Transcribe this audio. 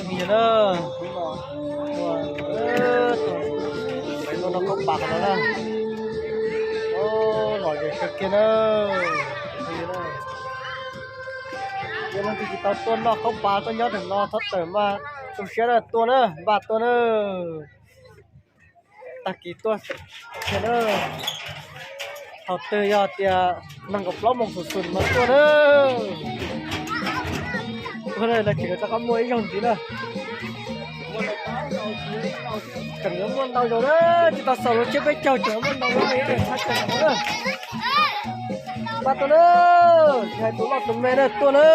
Yog na, peb tuaj noj qaub pas no na. Lom zem kawg kiag na. Yog leej twg tsis tau tuaj noj qaub pas tuaj nyob ntawm no thov tawm mas tu siab na, tuaj na, npaj tuaj na. Tag kis tuaj kiag na. Thaum twg yog tias nees nkaum plaub moos xum xum mas tuaj na. Tuaj na, lawv tseem rov qab muaj ib zaug ntxiv na. Tseem yuav muaj ntau zaus na, tsis tau xaus los tsiab peb caug tseem yuav muaj ntau zaus na. Npaj tuaj na, tsis hais tus loj tus me na, tuaj na.